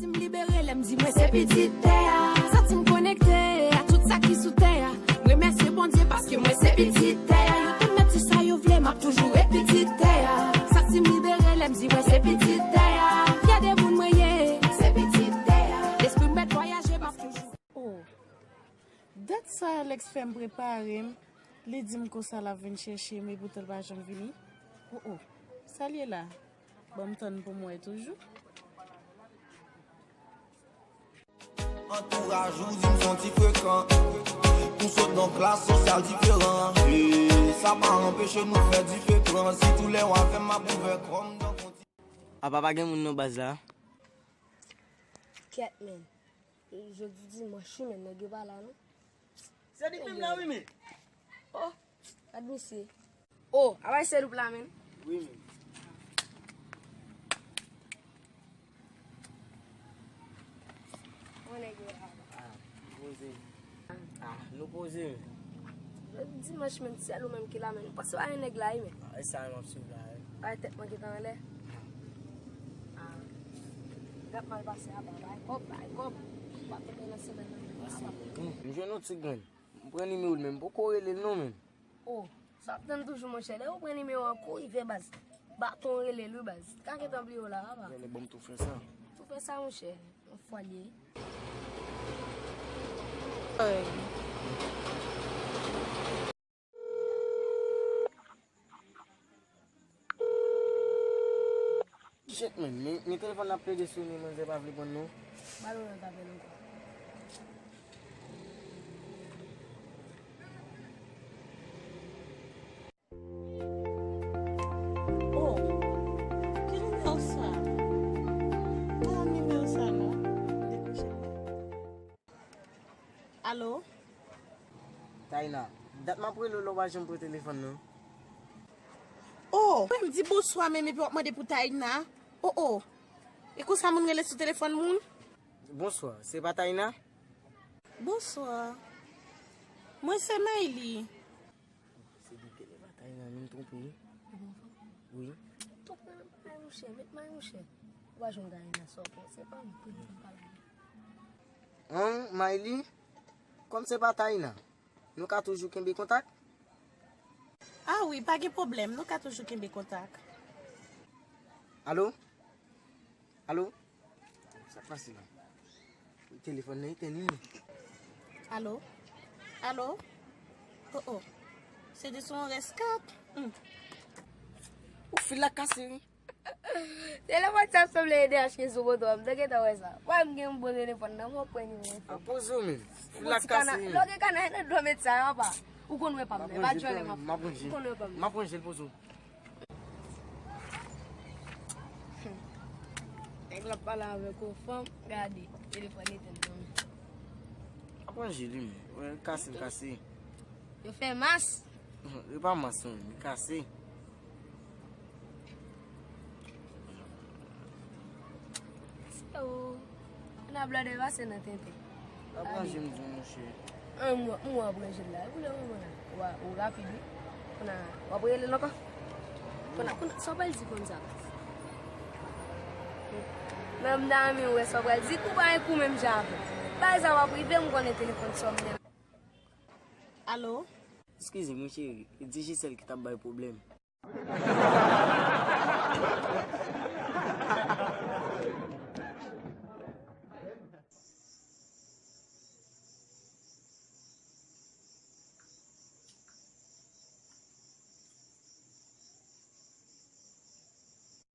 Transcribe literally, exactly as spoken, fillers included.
Santi m libere lè m di mwen se pitit tè a. Santi m konekte a tout sa ki sou tè a. M remèsye Bondye paske mwen se pitit tè a. Yo te mèt di sa yo vle, m ap toujou ret pitit tè a. Santi m libere lè m di mwen se pitit tè a. Fyè de moun mwen ye, se pitit tè a. Lespri m mèt vwayaje, m ap toujou. Oh, dat sa Alex fè m prepare m. Li di m konsa l ap vin chèche m, epoutan l pa janm vini. Oh, oh, sa l ye la? Ban m tann pou m wè toujou. Antouraj ou di m son ti frekan. Nou sot nan klas sosyal diferan. E sa pa anpeche nou fè dife pran. Si tou lè w avè m, m ap ouvè kò m tankou ti. Apa pa gen moun nan baz la? Kèt, men. Jodi dimanch, wi, men nèg yo pa la, non. Se li menm la, wi, men. Oh, gad misye. Oh, a bay se loup la, men. Wi, men. Mwen nèg yo la. Ah, poze. Ah, nou poze, men. Jodi dimanch, men, sèl ou menm ki la, men. Ou panse pa gen nèg la, wi, men. Ah, e sa m ap swiv la, wi. Bay tèt mwen ki t anlè. Ah. L ap mal pase apa, bay kòb, bay kòb. Ou pa tonbe nan semèn nan, apa. M jwenn yon ti grenn. M pran nimewo l, men m poko rele l non, men. Oh, sa ap tann toujou, monchè. Lè ou pran nimewo an, kouri fè baz. Baton rele l, wi, baz. Ka gentan bliye w la, apa. Rele, ban m tou fè sa. Tou fè sa, monchè. Yon fwa l ye. Ay. Shit, man, men, men telefòn nan ap plede sone, manzè pa vle pran non. Ba l yon lòt apèl ankò. Oh, ki nimewo sa? Pa nimewo sa non. Dekwoche l. Alo? Taina, dat m ap rele w la, w pa janm pran telefòn nan. Oh, mwen m di bonswa menm epi w ap mande pou Taina. Oh, oh. E konsa moun rele sou telefòn moun? Bonswa, se pa Taina? Bonswa. Mwen se Mayli. Se Bibele pa Taina, men m twonpe wi. Wi. Twonpe men pa yon chè, met may yon chè. Ou pa jwenn Taina sa w panse, pa m pran pale. An, Mayli, kòm se pa Taina, nou ka toujou kenbe kontak? Ah wi, pa gen pwoblèm, nou ka toujou kenbe kontak. Alo? Alo? Sa k pase la? Telefòn nan etenn wi. Alo? Alo? Oh, oh. Se de son rès kat. Hmm. Ou fil la kase wi. Telefòn sa sanble E D H ki sou poto a, m te gentan wè sa. Wè m gen yon bon telefòn nan, mwen pran nimewo. A poze w menm. Fil la kase wi. Lè w gen kanal nan dlo met sa yo apa. Ou konn wè pa m, e pa djòlè m ap fè. Ou konn wè pa m. M ap ranje l, poze w. Nèg la ap pale avèk yon fanm, gade, telefòn etenn nan men. Ap ranje li menm. Wè, l kase, l kase. Yo fè mas. Li pa mas non, li kase. Se ou. Ann a blòdè pase nan tenten. L ap ranje m di w monchè. An, m wè, m wè w ap ranje l la. Ou lè w wè la. Ou a, ou rapid wi. Kounye a, w ap rele l ankò. Kounye a, kounye a, sa w pral di fanm sa? Nan m ta renmen wè sa w pral di. Kou pa yon kou menm jan avè m. Bagay sa w ap rive m konnen telefòn sa w ap. Alo? Eskize m wi cheri, e Digicel ki t ap bay pwoblèm.